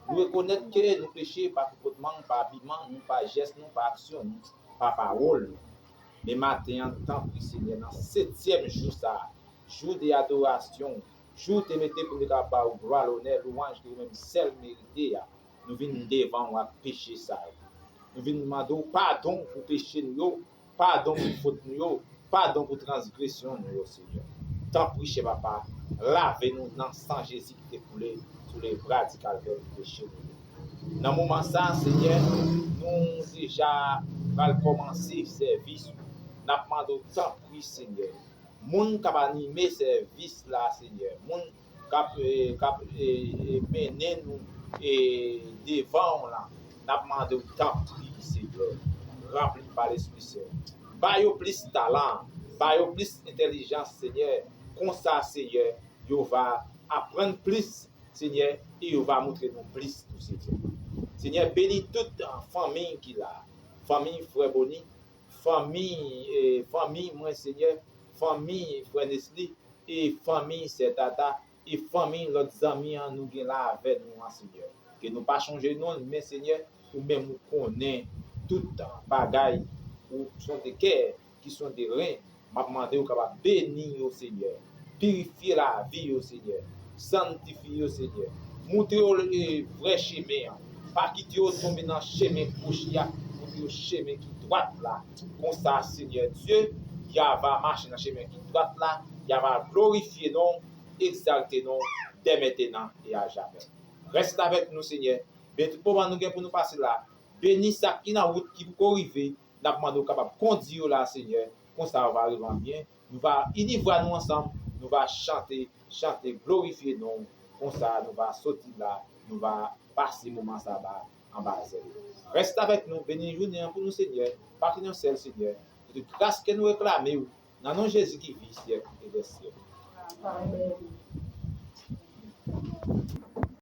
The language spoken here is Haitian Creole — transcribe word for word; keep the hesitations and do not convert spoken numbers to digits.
Nou rekonèt ke nou peche pa konpòtman nou, pa abiman nou, pa jès nou, pa aksyon nou, pa pawòl nou. Men maten an, tanpri, Senyè, nan setyèm jou sa a, jou de adorasyon, jou w te mete pou nou kapab ba w glwa, lonè, lwanj ke ou menm sèl merite a, nou vin devan w ak peche sa yo. Nou vin mande w padon pou peche nou yo, padon pou fot nou yo, padon pou transgresyon nou yo, Senyè. Tanpri, chè Papa, lave nou nan san Jezi ki te koule sou le bra di Kalvè pou peche nou yo. Nan moman sa, Senyè, nou deja pral kòmanse sèvis ou. N ap mande w, tanpri, Senyè, moun k ap anime sèvis la, Senyè, moun k ap, eh, k ap, eh, eh, mennen nou, eh, devan w lan, n ap mande w, tanpri, Senyè, ranpli pa Lespri Sen. Ba yo plis talan, ba yo plis entèlijans, Senyè. Konsa, Senyè, yo va aprann plis, Senyè, e yo va montre nou plis tou, Senyè. Senyè, beni tout, ah, fanmi ki la. Fanmi frè Boni, fanmi, eh, fanmi mwen, Senyè, fanmi frè Nesli, e fanmi sè Tata, e fanmi lòt zanmi an nou gen la avè nou an, Senyè. Ke nou pa chonje non, men, Senyè, ou menm ou konnen tout bagay, ou sonde kè ki sonde ren. M ap mande w kapab beni yo, Senyè. Pirifye lavi yo, Senyè. Sanntifye yo, Senyè. Montre yo, eh, vrè chemen an. Pa kite yo tonbe nan chemen kwochi a. Montre yo chemen ki dwat la. Konsa, Senyè Dye, y a va mache nan chemen ki dwat la. Y a va glorifye non w, egzalte non w, dè mentenan e a jamè. Rèste avèk nou, Senyè. Beni tout moman nou gen pou nou pase la. Beni sa ki nan wout ki poko rive. N ap mande w kapab kondi yo la, Senyè. Konsa, yo va rive an byen. Nou va ini vwa nou ansanm. Nou va chante, chante, glorifye non w. Konsa, nou va soti la. Nou va pase moman saba anba zèl ou. Rèste avèk nou. Beni jounen an pou nou, Senyè. Pa kite yon sèl, Senyè. Se tout gras ke nou reklame w. Nan non Jezi ki viv syèk e dè syèk. Amèn.